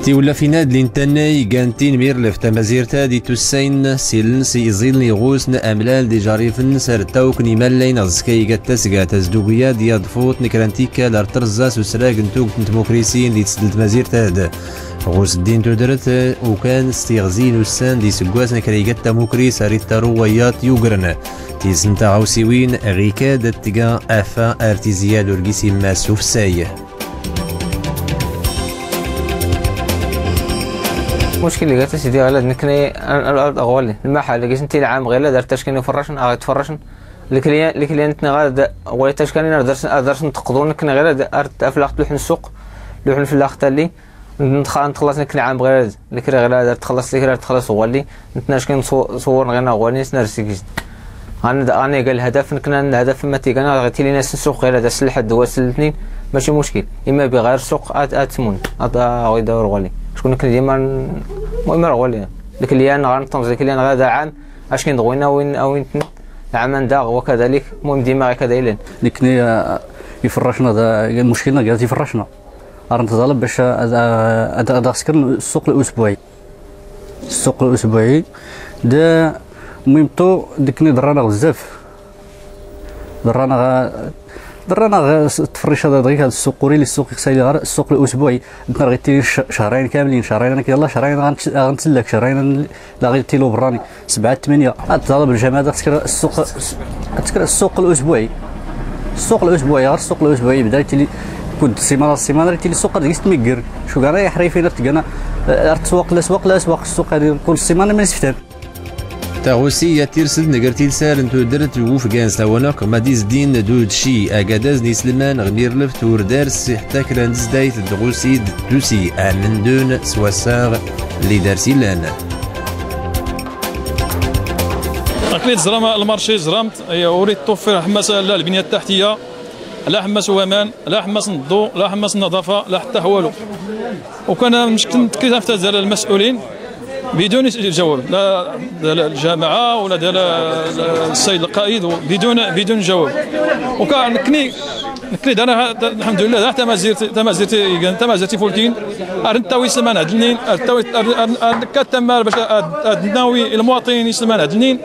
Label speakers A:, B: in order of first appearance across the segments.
A: تيولا في ناد لينتاناي كانتين ميرلف تمازيرتا دي تسين سيلن سيزيل نيغوس نأملال دي جاريفن سرتاوك نيمالين غزكاي كاتسكا تزدوغيا ديال فوت نكرانتيكا لارترزاس وسراق نتوك نتموكريسين دي تسدل تمازيرتا غوس الدين تودرت وكان ستيغزين وسان دي سكواس نكريغات تموكريس اريتارويات يوغرن تيزنتا عوسيوين غيكاد تيغا افا ارتيزيا دورغيسي ماسوف ساي.
B: المشكل اللي قالت سيدي غير نكني الارض اغوالي المحل اللي انت العام غير دارت كاين يفرشن اغا يتفرشن الكليان غير غوالي كاين درت نتقضوا نكني غير افلاق لوحن السوق لوحن فلاق تالي نتخلص نكني عام غير الكري غير تخلص الكري تخلص غوالي نتناش كاين صور غير غوالي نرسي انا قال الهدف نكنا الهدف ما تيغانا غير تيلي ناس السوق غير هذا الحد هو الاثنين ماشي مشكل اما بغير السوق اتمون غيدور غوالي شكون كان ديما المهم راه غالي ال client غنطنز ال client غدا عام اش كاين دغوينا وين وين العام دا وكذلك المهم ديما غير كذا
C: لكني يفرشنا المشكل قالت يفرشنا راه نتطالب باش هذا سكر السوق الاسبوعي السوق الاسبوعي دا المهم تو ديك ضرانا بزاف ضرانا تفريش هذا دغيا هذا السوق وري السوق يخسالي غير السوق الاسبوعي انت غير تيري شهرين كاملين شهرين انا يلاه شهرين غنتسلك شهرين لا غير تيلو براني 7 8 طالب الجماعة تسكر السوق تسكر السوق الاسبوعي السوق الاسبوعي غير السوق الاسبوعي بدا تيلي كنت السيمانة السيمانة تيلي السوق ديال تمكر شو كاع حريفين تكانا تسوق الاسواق الاسواق السوق هذه كل سيمانه ما نسفتها
A: تاغوسي تيرسل نقرتي سال انتو درت وفقان سوانك ما ديز دين دود شي اكاداز نيسلمان غمير لفت وردارس حتى كلان دزدايت دغوسي دوسي امن سواسار اللي دارسي لان
D: اكليت زرام المارشي زرامت اريد توفر حماس لا البنية التحتية لا حماس وامان لا حماس الضوء لا حماس النظافة لا حتى والو وكان مشكل كيف المسؤولين بدون جواب لا الجامعة ولا ديال السيد القائد بدون جواب وكان كني انا الحمد لله حتى ما زرتي فولكين ارنتاوي سلمان عدلنين ارتاوي كتمار باش ناوي المواطنين سلمان عدلنين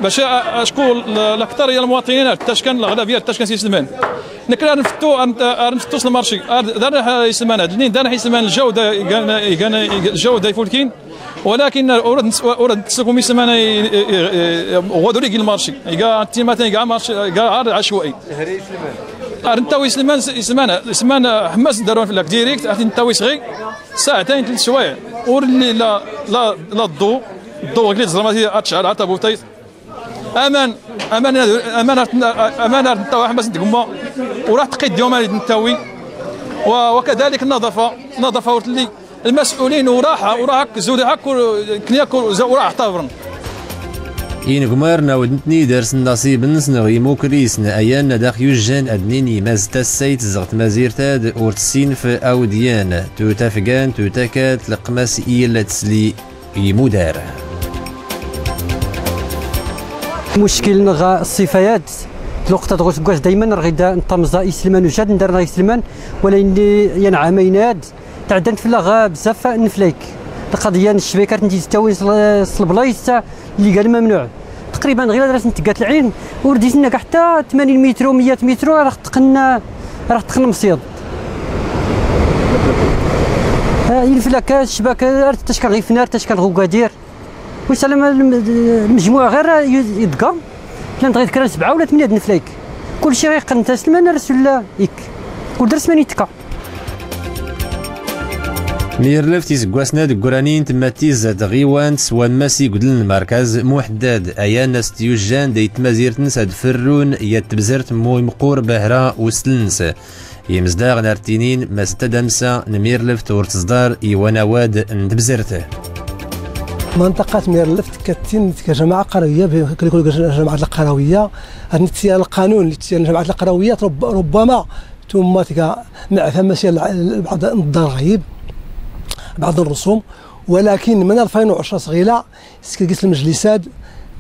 D: باش شكون الاكثرية المواطنين تاشكن الاغلبية تاشكن سي سلمان نكرا نفتو المارشي دار سلمان عدلنين دار سلمان الجودة الجودة فولكين ولكن اريد تسلكم سمانه غادوري كي المارشي كاع تيماتين كاع مارشي كاع عشوائي ارنتاوي سلمان سلمان سلمان حماس داروا في لاك ديريكت نتاوي صغير ساعتين ثلاث سوايع ورلي لا لا لا الضوء الضوء اللي زرماتي تشعل عطا بوتيت امان امان امان امان نتاوي حماس تما وراح تقيد يوم نتاوي وكذلك النظافة النظافة ورتلي المسؤولين وراح زود هاك كنياك وراح اعتبرن
A: إن قمرنا ودنتني درس النصيب نسنا يموكريسنا أيان داخ يوجان أدنيني مازتا السيت زغت مازيرتاد أورتسين في أوديان توتافقان توتاكات لقماس إيلا تسلي يمودار
E: مشكل نغا الصفايات الوقت تغوس كواش دايما رغيدا نطمزا يسلمان وجاد ندار يسلمان ولكن ين عامين تعدنت في لاغا بزاف نفليك القضية الشبكات انت تستوي البلايص اللي قال ممنوع تقريبا غير درت نتقات العين ورديت حتى 80 متر 100 متر راه تقنا مصيد الفلاك الشبكة تشكل غير فنار تشكل غوكادير وسلام المجموع غير يدقى لان غير كرا 7 ولا 8 نفلايك كلشي غيقن تسلم رسول يك كل درس ماني تكا
A: ميرلف تيزكواسنا دكورانين تما تيزاد غيوان سوان ماسي قدل المركز محدد ايا ناس تيوجان دي تمازيرتنس هاد فرون يا تبزرت مو مقور بهرا وسلنس يمزداغ نارتينين ما ستدمسا نميرلف تورتصدار ايوانا واد ندبزرته.
F: منطقة ميرلفت كتين كجماعة قروية كيقولوا الجماعات القروية هاد القانون اللي تسير الجماعات القروية ربما ثم مع فماشي بعض الضرائب بعض الرسوم، ولكن من 2010 صغيرة سكرت المجلسات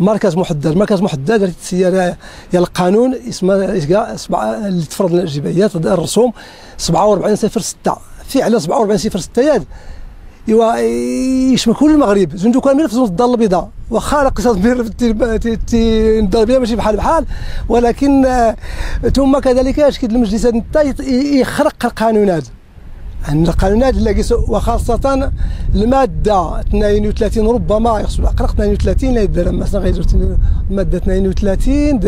F: مركز محدد، مركز محدد تسير ديال القانون اسمه اللي تفرض الجبايات الرسوم 4706 فعلا 4706 ياد ايوا يشمل كل المغرب زندو كامل في زون الدار البيضاء، واخا قصه ميرلفت الدار البيضاء ماشي بحال بحال، ولكن ثم كذلك اش كيد المجلس هذا يخرق القانونات، ان القانونات اللي وخاصة المادة 32 ربما يخصو الاقرق 32 لا يدير مثلا غير المادة 32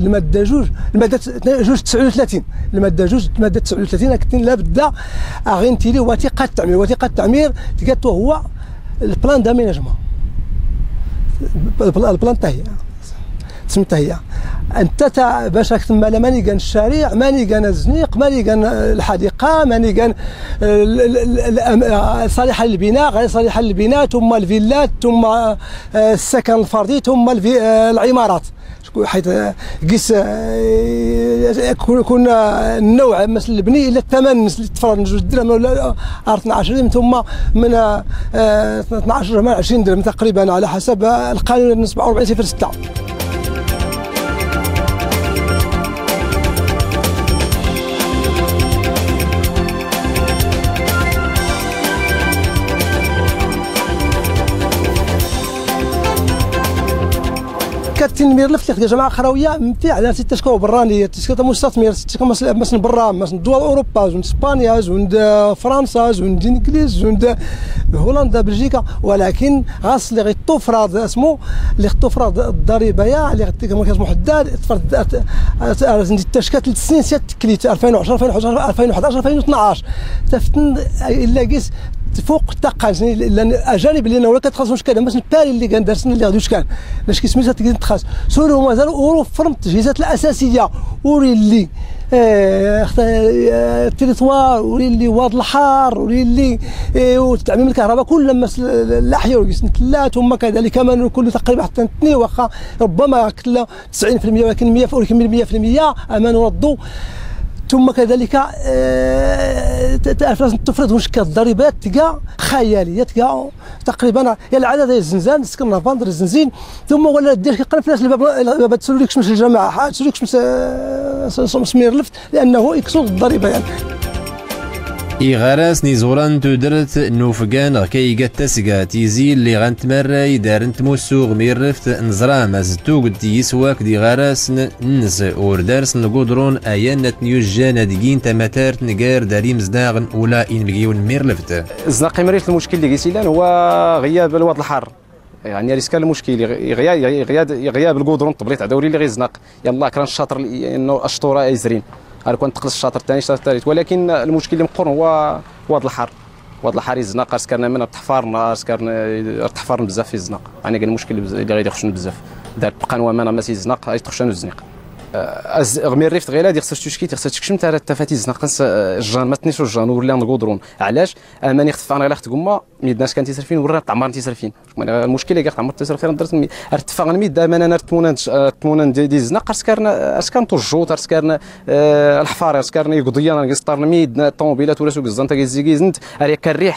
F: المادة جوج المادة جوج 39 المادة جوج المادة 39 كاين لابد اغينتيلي وثيقة التعمير. وثيقة التعمير تقاتو هو ال plan d'aménagement، ال plan تاهي سميتها هي انت باش راك تما لا ماني كان الشارع، ماني كان الزنيق، ماني كان الحديقة، ماني كان صالحه للبناء، غير صالحه للبناء، ثم الفيلات، ثم السكن الفردي، ثم العمارات. حيث قيس كنا النوع مثل البني الى الثمن اللي تفرض 2 درهم ولا 12 درهم، ثم من 12 درهم 20 درهم تقريبا على حسب القانون 47.06. كابتن ميرلفت اللي جماعة قرويه فعلا تشكو برانيه، تشكو مستثمر، تشكو مثلا برا، مثلا دول اوروبا، زون اسبانيا، زون فرنسا، زون الانجليز، زون هولندا، بلجيكا، ولكن غاص اللي غيتفرض اسمو اللي تفرض الضريبة يا اللي غيتم محدد تفرض تشكات 3 سنين سيت كليت 2010 2011 2011 2012 تفتن الا قيس فوق الطاقة لان الاجانب اللي ولا كتخلصوا كذا مثلا باري اللي كان دارسنا اللي غادي كان باش كيسميتها تخاص سولو مازال وفرم التجهيزات الاساسية وري اللي ال territoire وري اللي واد الحار وري اللي وتعميم الكهرباء كل ما الاحياء لا ثم كذلك ما كله تقريبا حتى نتني واخا ربما 90% ولكن 100 ولكن 100% امان ردوا. ثم كذلك تفرض مشكل الضريبات تلقى خيالية تلقى تقريبا يا العدد ديال الزنزان سكن لافاندر الزنزين، ثم ولا دير كيقرا فلاس الباب تسوليكش مش الجماعة تسوليكش مش ميرلفت لانه يكسر الضريبة يعني.
A: إغاراس نيزوران تودرت نوفغان كي تسقا تيزي اللي غنتمرى دارنت موسوغ ميرفت نزرام زتوغ ديسواك دي غاراس نز وردارس نقودرون ايان نيوجان ديين تماتارت نقار داري مزداغن ولا إن بيون ميرلفت.
G: الزناقي مريت المشكل اللي كيسيلان هو غياب الواد الحار، يعني ريسكال المشكل غياب القودرون طبليت عدوري اللي غيزنق يلا كران الشاطر انه اشطوره ايزرين كون تقلص الشاطر الثاني الشاطر الثالث، ولكن المشكل اللي مقرن هو واد الحار. واد الحار الزناق سكرنا منها تحفرنا سكرنا تحفرنا بزاف في الزناق، يعني كان المشكل اللي غادي يخشن بزاف دار بقى نواما ماشي الزناق غادي تخشن الزنيق. غمير ريفت غير هادي خصها تشكي خصها تكشم تاع تفاتي الزناق الجان ما تنيش الجان ولا نقدرون علاش اماني خطف انا غير تقوما ميدناش كان تيسرفين ولا تعمر تيسرفين المشكل اللي تعمر تيسرفين درت ارتفع ميد انا تمونا دي الزناق اسكرنا اسكان طجوت اسكرنا الحفار اسكرنا يقضيا نقصطر ميد الطوموبيلات ولا سوق الزنطه كيزيكيزنت اريا كان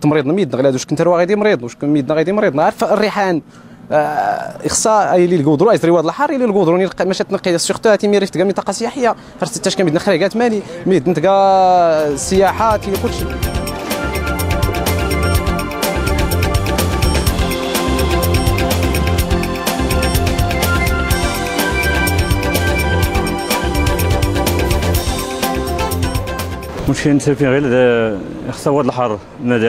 G: تمريض ميد غلا واش كنت راه غادي مريض واش ميدنا غادي مريض عارف الريحان خصها اللي القدرو يزري واد الحار اللي القدرو ماشي تنقي سورتو هاتي ميريفت كاع منطقة سياحية خاص حتى كان ميدنا خريقات مالي ميدنا كاع السياحة تي كلشي.
H: مشكل نتفين غير خصها واد الحار مدى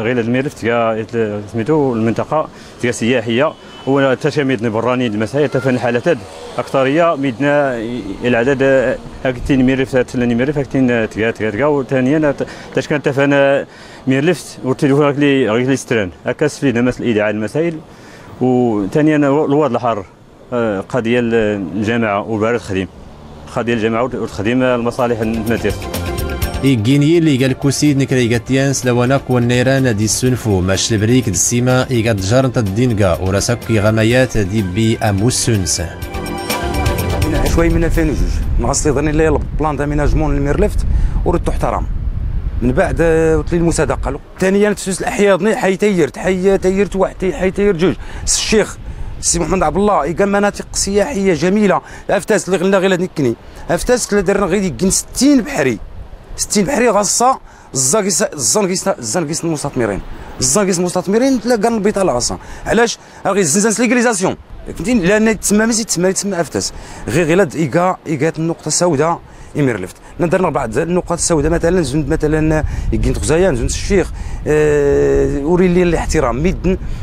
H: غير الميرفت كاع سميتو المنطقة تاع سياحية ولا حتى ميدنا براني المسائل تفن الحالات اكثرية ميدنا العدد هاكتين ميرفت ميرفت هاكتين تكا تكا تكا وثانيا تاش كان تفن ميرلفت والتليفون غير لي ستران هكا سفينا مثل الاذاعة المسائل. وثانيا الواد الحار قضية الجامعة وبارد خديم قضية الجامعة وتخديم المصالح المدير.
A: إيجيني اللي قال كوسيد نكري قاتيانس لوناك والنيران دي السنفو ماش البريك دي السيما إيقاد جارنت الدينغا وراسك غمايات دي بي أموسونس.
I: شوي من 2002 نغسلي ظني لي plan d'aménagement الميرلفت ورد تحترم من بعد وتلي المصادقة. ثانيا تسوس الاحياء حي تيرت حي تيرت واحد حي تيرت جوج الشيخ السي محمد عبد الله قال مناطق سياحية جميلة افتاس اللي غلا غير نكني افتاس اللي درنا غير يكن 60 بحري 60 بحري غصة الزاكيس الزانكيس المستثمرين، الزاكيس المستثمرين تلاقى البطالة اصلا. علاش؟ غير الزنزانس légalisation، فهمتيني؟ لان تسمى ماشي تسمى افتاس غير ايكا النقطة السوداء إميرلفت. درنا بعض النقاط السوداء مثلا زند مثلا يكين غزيان زند الشيخ وري لي الاحترام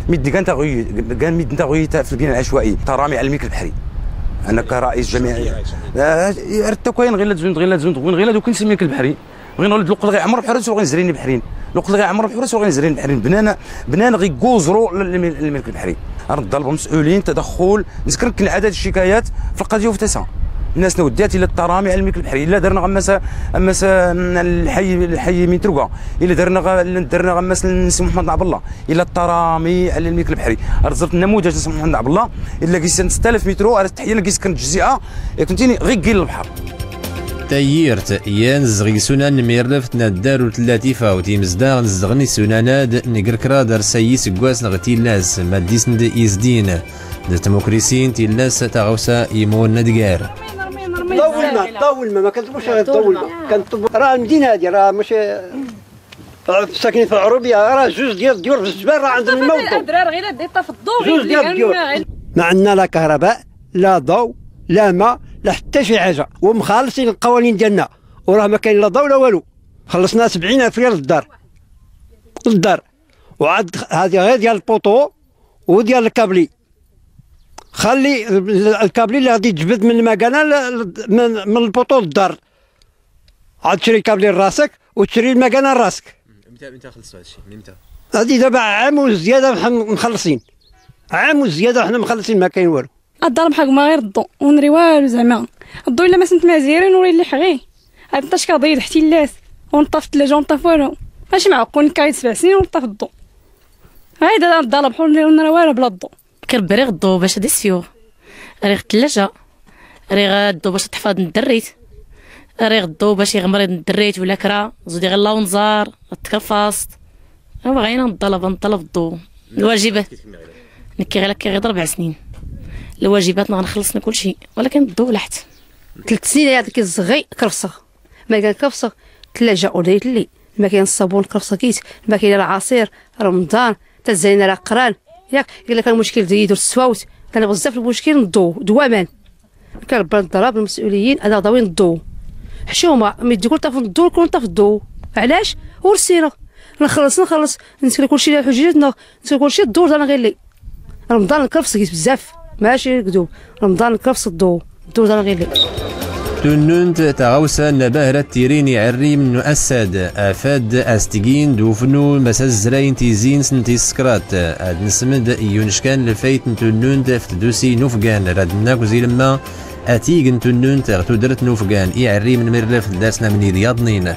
I: ميد كان تغوي كان ميد تغوي في البناء العشوائي ترامي على الملك البحري. انا كرئيس جمعية ارتكوين غير زند غير زند غير دوك نسمي الملك البحري غير نولد الوقت غير عمر بحرس وغير نزريني بحرين الوقت غير عمر بحرس وغير نزريني بحرين بنانا غير كوزرو الملك البحري. نطالبوا مسؤولين تدخل نذكر كاين عدد الشكايات في القضية وفي تسعة الناس نودات الى الترامي على الملك البحري. الا درنا غماسه الحي من تركا، الا درنا غماس نسي محمد عبد الله الى الترامي على الملك البحري. رزرت النموذج نسي محمد عبد الله الا كيسان 6000 متر تحية كيس كانت التجزئة فهمتيني غير كاين البحر.
A: تايرت يان زغي سنان ميرلفت ندارو تلاتيفا وتيمزدا نزغني سناناد نقركرا دار سيس كواس نغتي لاس ماديس ند إزدين دتموكريسين تيلاس تغوسا يمون ندقار.
J: طول ما كنطلبوش غير طول ما كنطلبوا. راه المدينة هذه راه ماشي ساكنين في العروبية، راه جوج ديال الديور في الجبال راه عندهم الماء والضوء.
K: الدراري غير ديطا في الضوء
J: جوج ديال الديور ما عندنا لا كهرباء لا ضوء لا ماء لا حتى شي حاجة، ومخالصين القوانين ديالنا وراه ما كاين لا ضوء لا والو. خلصنا 70000 ريال للدار وعاد هذه غير ديال ال poteau وديال الكابلي. خلي الكابلي اللي غادي تجبد من المكانة من ال poteau للدار، عاد تشري كابلي لراسك وتشري المكانة لراسك.
A: امتى خلصتوا هادشي؟ من امتى؟
J: هادي دابا عام وزيادة حنا مخلصين، عام وزيادة حنا مخلصين ما كاين والو.
K: الدار بحال ما غير الضو ونري والو زعما الضو الا ما سنت مزيرين وري اللي حغي هاد طاش كضيد حتى اللاس ونطفي الثلاجة ونطفي والو ماشي معقول نكايد 7 سنين ونطفي الضو. هايدا الدار بحال نري والو بلا الضو.
L: كنربي غير الضو باش ديسيو ريغ الثلاجة ريغ الضو باش تحفظ الدريت ريغ الضو باش يغمر الدريت ولا كرا زودي غير لاونزار التكرفاست. بغينا نطلب الضو الواجبات نكي غير كي غير 4 سنين الواجبات غنخلصنا كلشي ولكن الضو لحت
M: 3 سنين هذاك الزغي كرفصه ما كان كرفصه ثلاجه وليت لي ما كاين الصابون كرفصه كيت ما كاين العصير رمضان تزاينا راه قران ياك. الا كان المشكل ديال السواوت كان بزاف المشكل الضو دوامان كنربي الضرب المسؤولين انا ضاوين الضو حشومه ملي تقول طاف الضو كون طاف الضو علاش ورسينا نخلص نسكر كلشي على حجيتنا نسكر كلشي الضو انا غير لي رمضان الكرفص كيت بزاف ماشي كذوب رمضان الكرفص الضو انا غير لي.
A: تنونت تغوسا نبهرة تيريني عري من أسد أفاد أستجين دوفنو مسزرين تيزين سنتي سكرات أد نسمد يونشكان لفايت تنونت فتدوسي نوفغان ردناك زيلما أتيغن تنونت غتودرت نوفغان إعري من مرلف داسنا من رياضنين.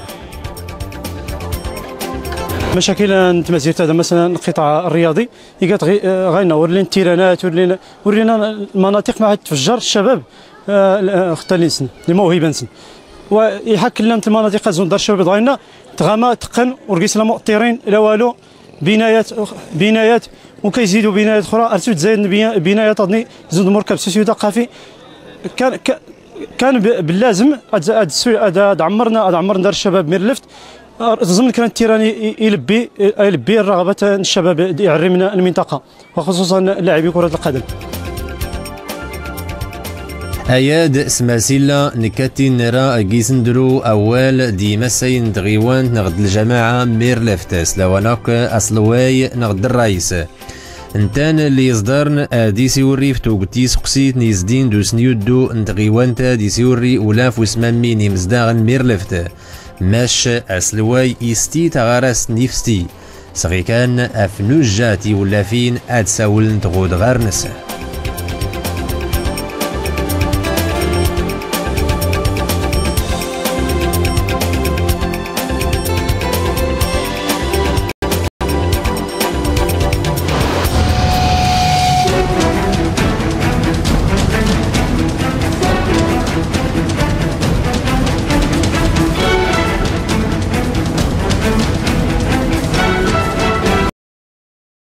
H: مشاكل تمازيرت هذا مثلا القطاع الرياضي يقات غينا ورلين التيرانات ورينا المناطق ما تفجر الشباب اختار سن الموهبة نسن ويحك لنا المناطق زون دار الشباب دغينا تغاما تقن ورقيس لا مؤطرين لا والو بنايات وكيزيدوا بنايات اخرى ارتو تزايد بنايات اظني زون مركب سوسيو ثقافي كان باللازم هاد عمرنا دار الشباب ميرلفت زمن كان التيراني يلبي الرغبة الشباب يعري من المنطقة وخصوصا لاعبي كره القدم.
A: اياد سماسيلا نكاتي نرا جيسندرو اول دي مسين تغيوان نغد الجماعة ميرلفت سلاواناك اصلواي نغد الرئيس انتان اللي يصدرن دي سيوري فتوكتي سقسيت نيزدين دو سنيودو نتغيوانتا دي سيوري ولاف وسماميني مزداغن ميرلفت ماش اسلواي إستي تغارس نفستي صغي كان أفنوجاتي ولا فين أتساول نتغود غارنس.